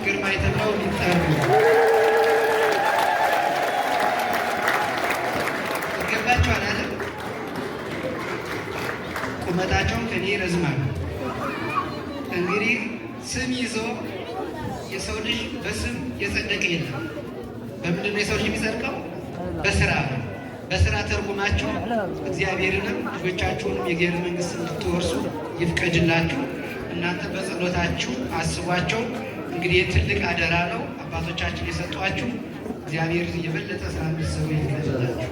ግርማይ ተብለው የሚጠሩ ይገባቸዋል አይደል? ቁመታቸውን ከኔ ይረዝማል። እንግዲህ ስም ይዞ የሰው ልጅ በስም የጸደቀ የለም። በምንድን ነው የሰው ልጅ የሚጸድቀው? በስራ ነው። በስራ ተርጉማችሁ እግዚአብሔርንም ልጆቻችሁንም የእግዚአብሔር መንግስት እንድትወርሱ ይፍቀድላችሁ። እናንተ በጸሎታችሁ አስቧቸው። እንግዲህ ትልቅ አደራ ነው አባቶቻችን የሰጧችሁ። እግዚአብሔር የበለጠ ስራ እንድትሰሩ ይፍቀድላችሁ።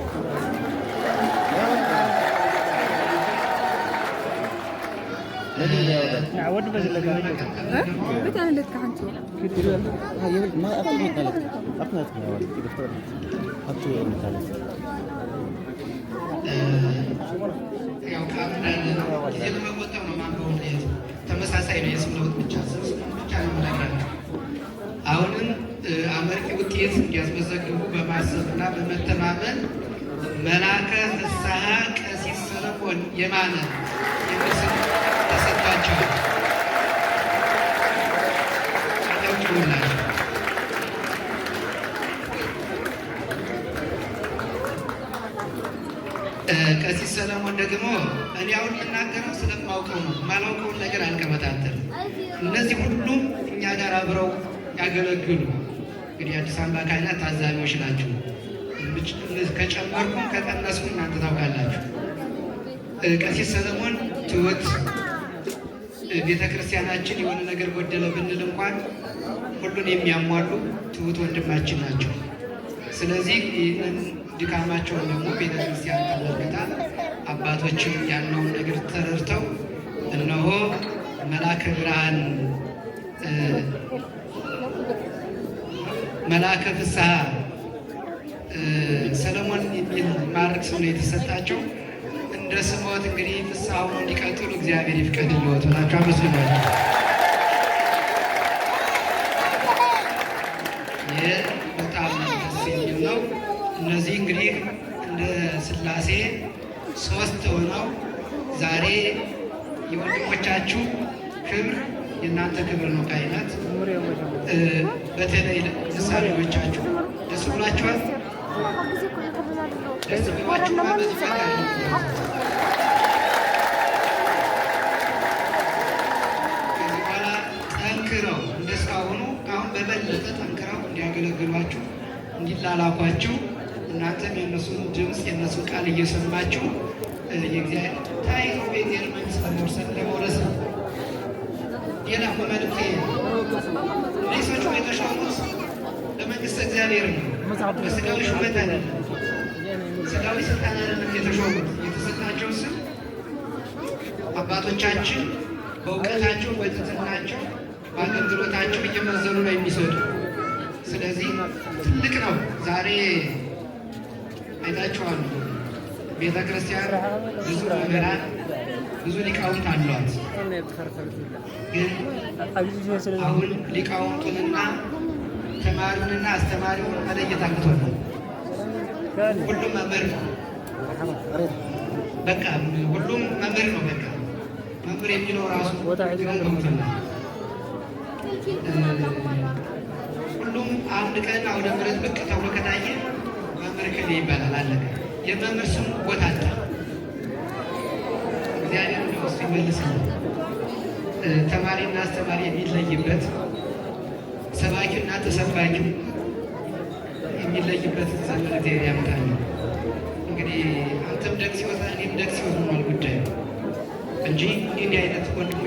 ያው ቃሉ እንዳለ ነው። ጊዜ ለመቆጠብ ነው ማንበቡ። ተመሳሳይ ነው። የስም ለውጥ ብቻ ብቻ ነው የምነግራቸው። አሁንም አመርቂ ውጤት እንዲያስመዘግቡ በማሰብና በመተማመን መላከ ፍስሐ ቀሲስ ሰለሞን የማነ የሚል ስም ተሰጥቷቸዋል። አጨብጭቡላቸው። ቀሲስ ሰለሞን ደግሞ እኔ አሁን የምናገረው ስለማውቀው ነው። የማላውቀውን ነገር አልቀበጣጠርም። እነዚህ ሁሉም እኛ ጋር አብረው ያገለግሉ እንግዲህ አዲስ አበባ ካህናት ታዛቢዎች ናቸው። ከጨመርኩም ከቀነስኩም እናንተ ታውቃላችሁ። ቀሲስ ሰለሞን ትሁት፣ ቤተ ክርስቲያናችን የሆነ ነገር ጎደለ ብንል እንኳን ሁሉን የሚያሟሉ ትሁት ወንድማችን ናቸው። ስለዚህ ይህንን ድካማቸውን ደግሞ ቤተ ክርስቲያን ተመልክታ አባቶችም ያለውን ነገር ተረድተው እነሆ መላከ ብርሃን መላከ ፍስሐ ሰለሞን የሚል ማዕረግ ስም ነው የተሰጣቸው። እንደ ስሞት እንግዲህ ፍስሐ ሆነው እንዲቀጥሉ እግዚአብሔር ይፍቀድልዎት ብላችሁ አመስግኗቸው። ይህ በጣም ደስ የሚል ነው። እነዚህ እንግዲህ እንደ ሥላሴ ሶስት ሆነው ዛሬ የወንድሞቻችሁ ክብር የእናንተ ክብር ነው። ካህናት በተለይ ምሳሌዎቻችሁ ደስ ብሏችኋል። ደስ ብሏችሁ ከዚህ በኋላ ጠንክረው እንደ እስካሁኑ አሁን በበለጠ ጠንክረው እንዲያገለግሏችሁ እንዲላላኳችሁ እናንተም የእነሱን ድምፅ የእነሱን ቃል እየሰማችሁ የእግዚአብሔር ታይቶ የእግዚአብሔር መንግስት ለመውረስ ነው። ሌላ እኮ መልእክት እነዚህ ሰዎች የተሾሙት ለመንግስተ እግዚአብሔር ነው። በስጋዊ ሹመት አይደለም፣ ስጋዊ ስልጣን አይደለም የተሾሙት። የተሰጣቸው ስም አባቶቻችን በእውቀታቸው በትህትናቸው በአገልግሎታቸው እየመዘኑ ነው የሚሰጡ። ስለዚህ ትልቅ ነው። ዛሬ አይታችኋል። ቤተ ክርስቲያን ብዙ መምህራን ብዙ ሊቃውንት አሏት። ግን አሁን ሊቃውንቱንና ተማሪውንና አስተማሪውን መለየት አቅቶናል። ሁሉም መምህር ነው። በቃ ሁሉም መምህር ነው። በቃ መምህር የሚለው ራሱ ገብቶናል። ሁሉም አንድ ቀን አውደ ምሕረት ብቅ ተብሎ ከታየ መምህር ከሌ ይባላል። አለቀ። የመምህር ስሙ ቦታ አጣ። እግዚአብሔር እንደው እሱ ይመልስልን። ተማሪና አስተማሪ የሚለይበት ሰባኪውና ተሰባኪው የሚለይበት ዘመን እግዚአብሔር ያምጣል። እንግዲህ አንተም ደግ ሲወት እኔም ደግ ሲወት ሆኗል ጉዳዩ እንጂ እንዲህ አይነት ወንድሞች